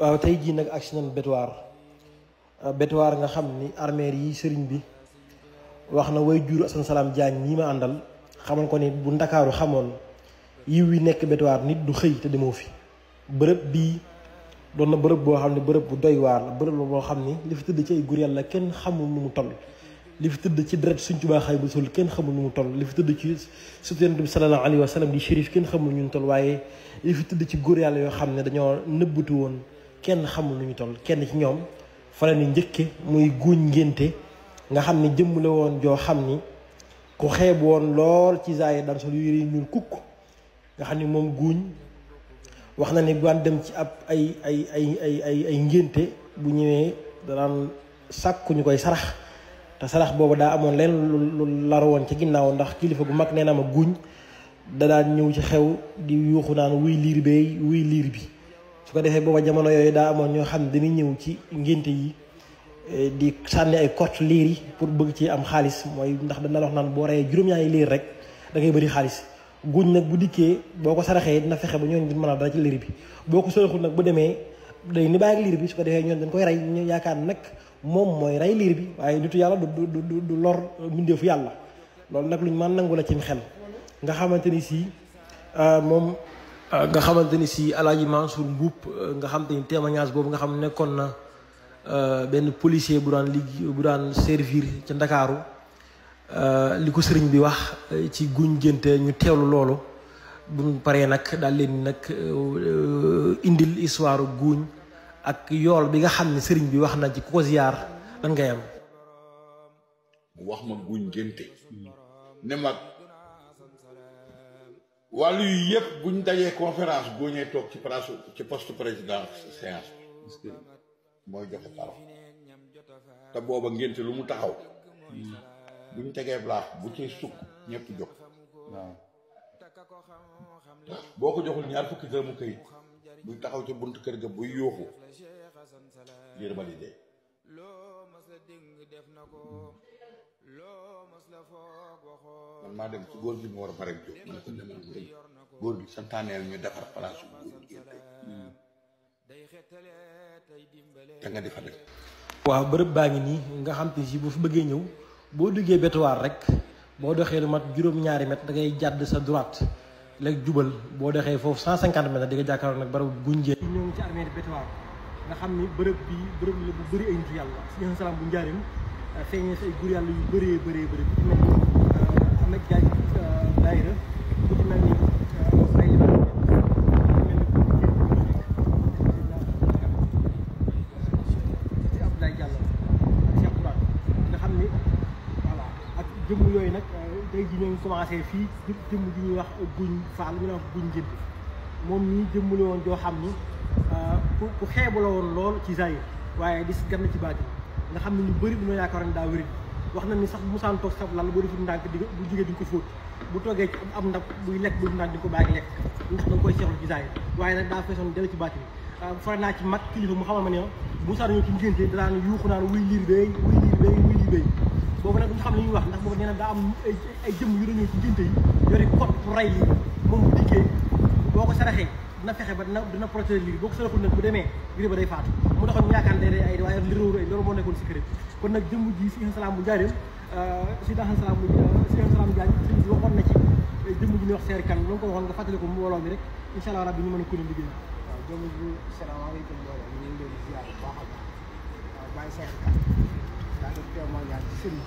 waaw tey jii nag agsi nañ Bétuwaar nga xam ni armeer yi sëriñ bi wax na way jur Assane Salam Diagne ñi ma àndal xamal ko ni bu ndakaaru xamoon yiw wi nekk Bétuwaar nit du xëy te demoo fi. bërëb bii doon na bërëb boo xam ne bërëb bu doy waar la bërëb boo xam ni li fi tëdd ci ay gur yàlla kenn xamul nu mu toll. li fi tëdd ci deret Sëriñ Tuubaa xay bu sol kenn xamul nu mu toll li fi tëdd ci sëtu Yonent bi sallallahu alayhi wa sallam di shérif kenn xamul nu ñu toll waaye li fi tëdd ci góor yàlla yoo xam ne dañoo nëbbatu woon kenn xamul nu ñu toll. kenn ci ñoom fa la ni njëkke muy guuñ ngénte nga xam ni jëmm la woon joo xam ni ku xeeb woon lool ci zaay daan sol yére ñuul kukk nga xam ni moom guuñ wax na ni daan dem ci ab ay ngénte bu ñëwee daan sàkku ñu koy sarax te sarax boobu daa amoon leen lu laru woon ci ginnaaw ndax kilifa gu mag nee na ma guuñ da daan ñëw ci xew di yuuxu naan wuy liir beey wuy liir bi su ko defee booba jamono yooyu daa amoon ñoo xam ne dañuy ñëw ci ngénte yi di sànni ay kott liir yi pour bëgg ci am xaalis mooy ndax dana wax naan boo reyee juróom-ñaari liir rek da ngay bëri xaalis guuñ nag bu dikkee boo ko saraxee dina fexe ba ñooñu di mën a dara ci liir bi boo ko saraxul nag bu demee day ni bàyyi ak liir bi su ko defee ñoom dañ koy rey ñu yaakaar nag moom mooy rey liir bi waaye nitu yàlla du lor mbindeefu yàlla loolu nag luñ mën nangu la ci xel nga xamante ni si moom nga xamante ni si Alaaji Mansour Mbuub nga xamante ni témoignage boobu nga xam nekkoon na benn policier bu daan servir ca Ndakaaru li ko sëriñ bi wax ci guñ génte ñu teewlu loolu buñ paree nag daal leen nag indil histoire guuñ ak yool bi nga xam ne sëriñ bi wax na ci ku ko ziyaar lan ngay am. wax ma guñ génte ne ma wàllu yu yëpp buñ dajee conférence guñee toog ci place ci poste président séance bi mooy joxe parole te booba ngénte lu mu taxaw buñ tegee blaax bu ci sukk ñëpp jóg waaw boo ko joxul ñaar fukki dërëmu këyit buñ taxaw ci buntu kër ga buy yuuxu liir ba di dee man maa dem ci góor gi mu war a bare jóg man ko demal góor gi santaaneel ñu defar place bu góor gi te nga di fa def. waaw bërëb baa ngi nii nga xam te si bu fi bëggee ñëw boo duggee Bétuwaar rek boo doxee lu mat juróom-ñaari mètre da ngay jàdd sa droite léegi jubal boo doxee foofu 150 mètres di nga jàkkaarloo nag barabu Gunjeen. ñoo ngi ci armée Bétuwaar nga xam ni bërëb bi bërëb la bu bëri ay nit yàlla Sëriñ Salam bu njaarim feeñee si ay góor yàlla yu bëree bëri ku ci mel ni Ahmed Diagne daayira ku ci mel ni ay liban jëmm yooyu nag tey ji ñoo ngi commencé fii jëmm ji ñuy wax guñ faal ñu ne wax guñ njënd moom ñii jëmm la woon joo xam ni ku xeebu la woon lool ci zahir waaye di gann ci baati nga xam ne ñu bëri dañoo yaakaar ne daa wéri wax na ni sax bu musaan toog sab lal boo deful ndànk di bu jugee di nga ko fóot bu toogee ci am ndab buy lekk bu ndànk di ko bàyyi lekk ndax da nga koy seexlu ci zahir waaye nag daa feesoon dell ci baati bi fare naa ci mag kilifa mu xamal ma ne bu musaan ñëw ci ngénte daan yuuxu naan wuy liir béy wuy liir béy wuy liir béy boobu nag duñu xam li ñuy wax ndax boobu nee na daa am ay jëmm yu dañoo ci ngénte yi yori code pour rey lii moom bu dikkee boo ko saraxee dina fexe ba dina protéger lii boo ko saraxul nag bu demee lii ba day faatu mu taxoon ñu yaakaar ne ay waaye li réew ay loolu moo nekkoon si kër kon nag jëmm ji Sëriñ Salam bu njaareem Sëriñ Salam Diagne sëriñ bi waxoon na ci jëmm ji ñuy wax seer kan loolu ko waxoon nga fàttali ko mbooloo mi rek incha allah rabbi ñu mën a ko liggéey. waaw jëmm ji salaamaaleykum mbooloo ñu ngi leen di ziar bu baax a baax waaw bàyyi seer kan daa def témoignage ci sëriñ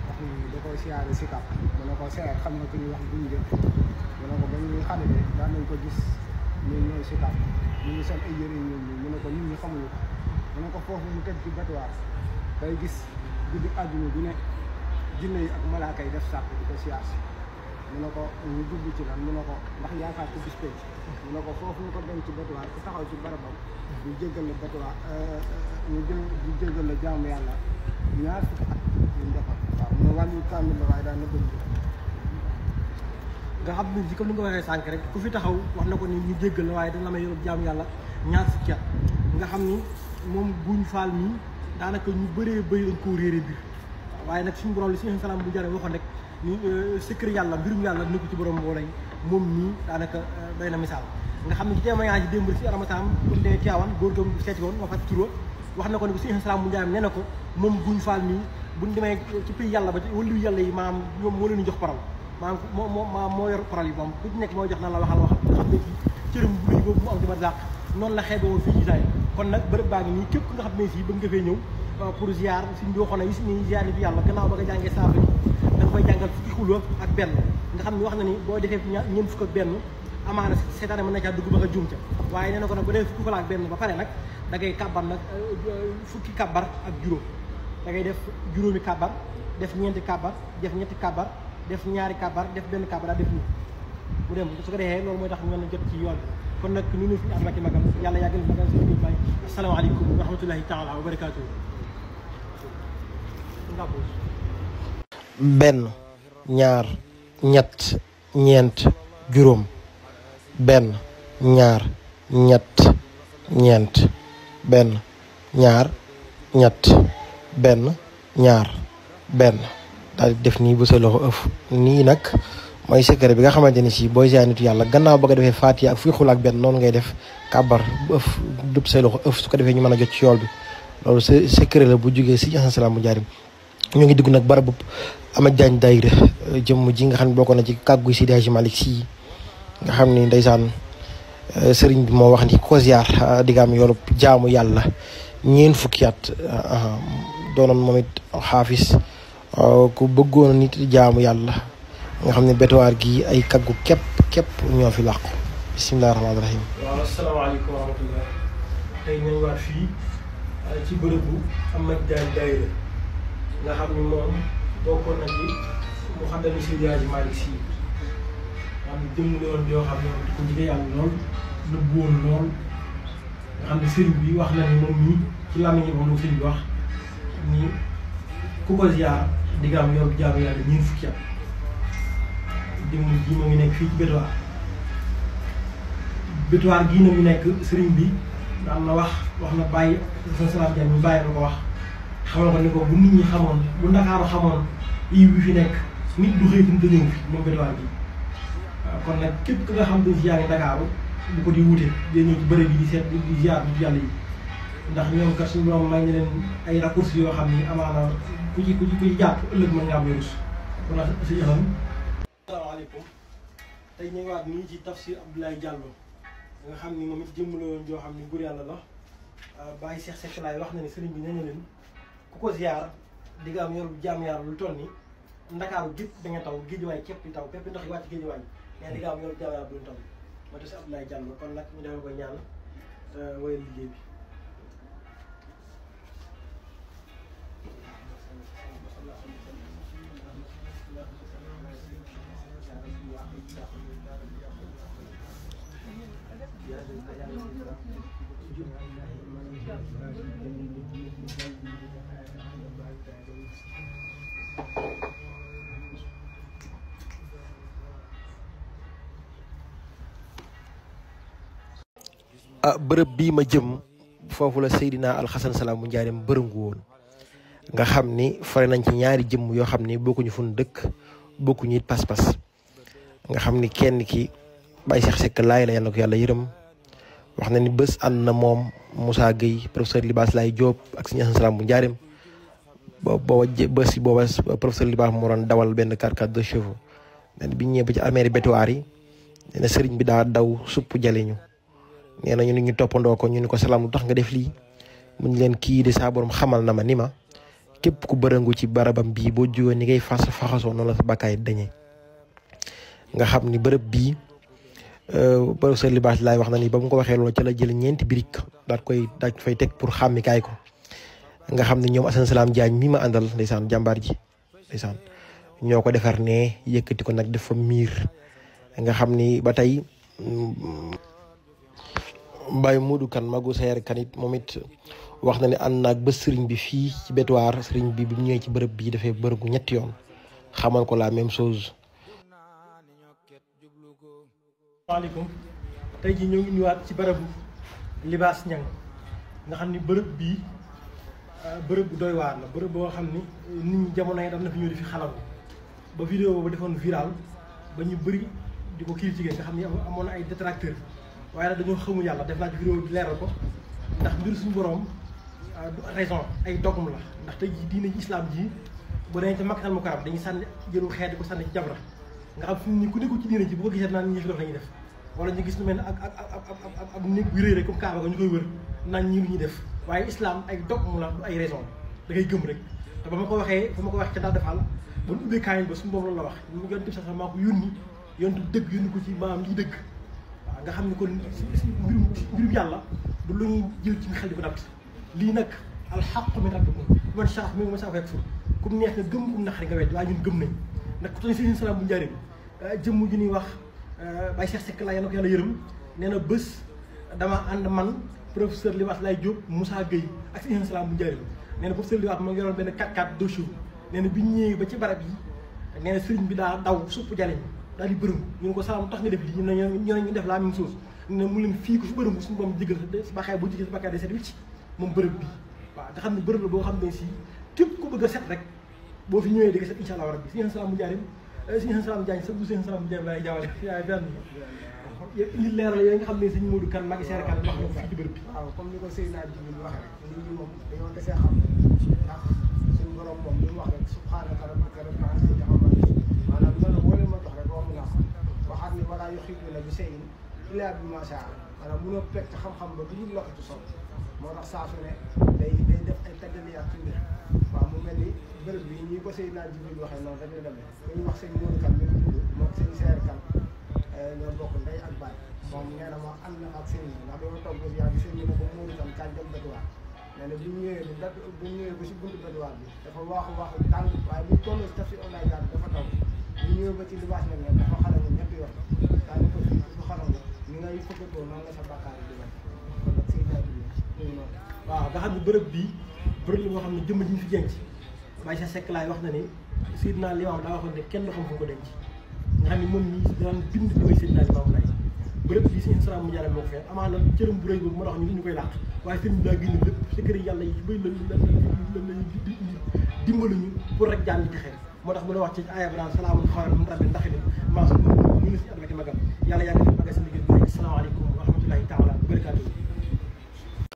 wax ni da koy siyaare si kàpp mu ne ko seer xam na ku ñuy wax guñ jëf mu ne ko ba ñuy xale de daan nañ ko gis ñuy ñëw si kàpp ñu ngi sol ay yëre yu ñuul mu ne ko nit ñi xamuñu ko mu ne ko foofu mu teg ci Bétuwaar day gis guddi àdduna bi ne jinne yi ak malaaka yi def sàpp di ko siyaar si mu ne ko ñu jublu ci lan mu ne ko ndax yaakaar ko bis penc mu ne ko foofu ñu ko dem ci Bétuwaar ku taxaw ci barabam ñu jéggal la Bétuwaar ñu jéggal la jaamu yàlla ñaar fukki at ñu defal waaw mu ne wàllu kaamil la waaye daan na bëgg nga xam ne comme ni nga waxee sànq rek ku fi taxaw wax na ko ni ñu jéggal la waaye dana may yow jaamu yàlla ñaar fukki at nga xam ni moom guñ faal mii daanaka ñu bëree bëri dañ koo réere biir waaye nag suñu borom li Sëriñ Salam bu njaareem waxoon rek ni secret yàlla mbirum yàlla nekku ci borom mbooloo yi moom mii daanaka doy na misaal nga xam ne ci témoignage yi démb si aramatam bu dee Tiwaawan góor gëm seeti woon ma fàtt turo wax na ko ne ko Sëriñ Salaam mu Njaay nee na ko moom guñ faal nii buñ demee ci pays yàlla ba wëllu yàlla yi maam ñoom moo leen jox parole maam moo yor parole yi moom ku ci nekk mooy jox na la waxal nga xam ne ci cërëm bu rëy boobu mu am ci barzaq noonu la xeebe woon fii ci Israël kon nag bërëb baa ngi nii képp nga xam ne si bëgg nga fee ñëw pour ziar suñ bi waxoon na yi si ni ziar yi yàlla gannaaw ba nga jàngee saafara da nga koy jàngal fukki xulwa ak benn nga xam ne wax na ni boo defee ñeent fukk ak benn amaana seetaane mën na caa dugg ba nga juum ca waaye nee na ko nag ba defee fukki xulwa ak benn ba pare nag da ngay kàbbar nag fukki kàbbar ak juróom da ngay def juróomi kàbbar def ñeenti kàbbar def ñetti kàbbar def ñaari kàbbar def benn kàbbar daal def nii mu dem su ko defee loolu mooy tax ñu mën a jot ci yoon kon nag ñu fi am ak magam yàlla yàggal magal suñu bay asalaamaaleykum wa rahmatullahi taala wa barakaatu. benn ñaar ñett ñeent juróom benn ñaar ñett ñeent benn ñaar ñett benn ñaar benn daal di def nii bu sa loxo ëf nii nag mooy secret bi nga xamante ni si booy ziar nitu yàlla gannaaw ba nga defee Faatiha ak fii xul ak benn noonu ngay def kàbbar bu ëf dëpp say loxo ëf su ko defee ñu mën a jot ci yool bi loolu secret la bu jógee si Assane Salam bu Njaarim ñu ngi dugg nag barabu Amath Diagne daayira jëmm ji nga xam ne bokk na ci kàggu Seydi Hadji Malick Sy nga xam ni ndeysaan sëriñ bi moo wax ni ko ziar di nga am yoolu jaamu yàlla ñeen fukki at doonoon moom it xaafis ku bëggoon nit jaamu yàlla nga xam ne bétuwaar gi ay kàggu képp ñoo fi làqu bisimilah rahmaani rahim. waaw asalaamaaleykum wa rahmatulah tey nañ waat fii ci bërëbu Amath Diagne daayira nga xam ni moom bokkoon na ci mu xaddami Seydi Hadji Malick Sy xam ne jëmm loon yoo xam ne di ko jige yàlla lool nëbbu woon lool nga xam ne sëriñ bi wax na ni moom mii ci làmmiñ yi moom sëriñ bi wax ni ku ko ziar di nga am yoon jaamu yàlla ñeent fukki at jëmm ji moo ngi nekk fii ci bétuwaar gii na mu nekk sëriñ bi daan na wax na bàyyi Assane Salam Diagne ñu bàyyi na ko wax xamal ko ni ko bu nit ñi xamoon bu Ndakaaru xamoon yiw bi fi nekk nit du xëy te ñëw fi moom bétuwaar gi kon nag képp ki nga xam ne yaa ngi Ndakaaru bu ko di wute day ñëw ci bërëb yi di seet di ziar bi yàlla yi ndax ñoom kat suñu borom may na leen ay raccourcis yoo xam ni amaana ku ci jàpp ëllëg mën nga am virus kon nag si yaxam asalaamaaleykum tey ñu waat nii ci tafsir Abdoulaye Diallo nga xam ni moom it jëmm la woon joo xam ni góor yàlla la bàyyi Cheikh Seck laay wax na ni sëriñ bi nee na leen ku ko ziar di nga am yor jaam yàlla lu toll ni Ndakaaru gépp da nga taw géejuwaay képp di taw képp ndox yi wàcc géejuwaay mais di nga am yor jaam yàlla lu toll ma tafsir Abdoulaye Diallo kon nag ñu defal ko ñaan wéyal liggéey bi. bërëb bii ma jëm foofu la Seydina Alxasan Salam bu Njaarim bërëngu woon nga xam ni fare nañ ci ñaari jëmm yoo xam ni bokkuñu fu ñu dëkk bokkuñu it pas-pas nga xam ni kenn ki Baye Cheikh Seck laay la yal na ko yàlla yërëm wax na ni bés ànd na moom Moussa Gueye professeur Libaas Laay Diop ak Sëñ Assane Salam bu Njaarim booba professeur Libaas moo doon dawal benn 4x4 de chevaux nen bi ñëwee ba ci armeeri bétuwaar yi nee na sëriñ bi daa daw supp jaliñu nee na ñu toppandoo ko ñu ni ko Salam lu tax nga def lii mu ñu leen kii de saa borom xamal na ma ni ma képp ku bërëngu ci barabam bii boo jógee ni ngay faxasoo noonu la sa bàkkaay dañee nga xam ni bërëb bii professeur Libaas laay wax na ni ba mu ko waxee loolu ca la jël ñeenti birik daal fay teg pour xàmmikaay ko nga xam ne ñoom Assane Salam Diagne mi ma àndal ndeysaan jàmbaar ji ndeysaan ñoo ko defar ne yëkkati ko nag def fa miir nga xam ni ba tey Baye Modou Kan magu seer kan it moom it wax na ne ànd naag ba sëriñ bi fii ci bétuwaar sëriñ bi mu ñëwee ci bërëb bii dafay bërëgu ñetti yoon xamal ko la même chose. waaleykum tey jii ñoo ngi ñëwaat ci bërëbu Libaas Ñang nga xam ni bërëb bii bërëb bu doy waar la bërëb boo xam ni nit ñi jamono yi daf na fi ñëw di fi xalaat ba vidéo ba defoon viral ba ñu bëri di ko critiquer nga xam ni amoon na ay détracteurs waaye nag dañoo xamul yàlla def naa ci vidéo bi leeral ko ndax mbir suñu borom du raison ay dogme la ndax tey jii diine islam ji bu dee ca Makkatal Mukarram dañuy sànni jëru xeet di ko sànni ci jamra nga xam fi mu ni ku nekkul ci diine ji bu ko gisee naan ñi fi dox la ñuy def wala ñu gis lu mel ne ak néeg bu réy rek comme Kaaba ga ñu koy wër naan ñii lu ñuy def waaye islam ay dogme la du ay raison da ngay gëm rek te ba ma ko waxee fa ma ko wax ca daal defal ba nu ubbee kaamil ba suñu boobu loolu la wax ñu yonent sax maa ko yónni yontu dëgg yónni ko ci maanaam liy dëgg waaw nga xam ne kon mbirum yàlla du lu ñuy jël ci xel di ko natt lii nag alxaqu min rabbikum man sax mi ma sax fekk fur kum neex nga gëm kum naqari nga wedd waaye ñun gëm nañ nag ku toñ seen salaam bu njëriñ jëmm ju ñuy wax Baye Cheikh Seck laa yal na ko yàlla yërëm nee na bés dama ànd man professeur Libaas Laye Diop Moussa Gueye ak seen salaam bu njëriñ nee na professeur Libaas ma ngi yoroon benn 4x4 2 jours nee na bi ñu ñëwee ba ci barab yi nee na sëriñ bi daa daw supp jaleñ daal di bërëm ñu ne ko salaam tax nga def lii ñu def la même chose ne mu leen fii ko fi bërëm suñu borom jéggal si bàkkaar boo jéggal si bàkkaar day set wicc moom bërëb bi waaw nga xam ne bërëb la boo xam ne si képp ku bëgg a set rek boo fi ñëwee di nga set incha allah rabbi seen salaam bu njaarim seen salaam jaañ sa bu seen salaam bu njaarim laay jaawale yaay benn indi leeral yooyu nga xam ne sëñ Modou Kane magi seere Kane wax na ko fii ci bërëb bi waaw comme ni ko Seydina Jibril waxee rek nit ñi moom dañoo desee xam ndax suñu borom moom li mu wax rek subhaanaka rabbika rabbil izzati ammaa yasifuun maanaam loolu boo leen ma jox rek romb naa ko waxaat ni walaa yuhiituuna bi shay'in illaa bimaa shaa maanaam mënoo pekk xam-xam ba du ñu loxatu sol moo tax saa su ne day def ay tajaliyaat ci mbir waaw mu mel ni bërëb bi ñi ko Seydina Jibril waxee noonu rek la demee dañuy wax sëñ Modou Kane mi tudd moom sëñ Seere Kane ñoo bokk ndey ak baay moom nee na ma ànd na ak sëñ bi ndax dama toog ba si yàgg sëñ bi ne ko Modou Kane kañ dem Bétuwaar nee na bi ñu ñëwee bu ñu ñëwee ba si buntu Bétuwaar bi dafa waaxu tàng waaye bu ñu tolloo si taf si onay daal dafa taw ñu ñëwee ba ci libaas nag ne dafa xale ñu ñetti yoon daal ko fii du xalam ni ngay fëkkatoo noonu la sa bàkkaar di bañ kon nag sëñ naa dugg ñu noonu waaw nga xam ne bërëb bii bërëb la boo xam ne jëmm ji ñu fi denc Baye Cheikh Seck laay wax na ni Seydina Limaamu daa waxoon ne kenn du xam fu ko denc nga xam ne moom nii daan bind li may Seydina Limaamu Laay bërëb bii seen salaam mu jaaree moo ko fee amaana cërëm bu rëy boobu moo tax ñu koy làq waaye sëriñ bi daa génn lépp secret yàlla yi bëri lañu dimbalu ñu pour rek jaan di texee moo tax mu la wax ci aaya bi naan salaamun xawlan min rabbin rahiim maa ñu la si àdduna ki magam yàlla yàgg na magal seen liggéey bi asalaamaaleykum wa rahmatullahi taala wa barakaatuh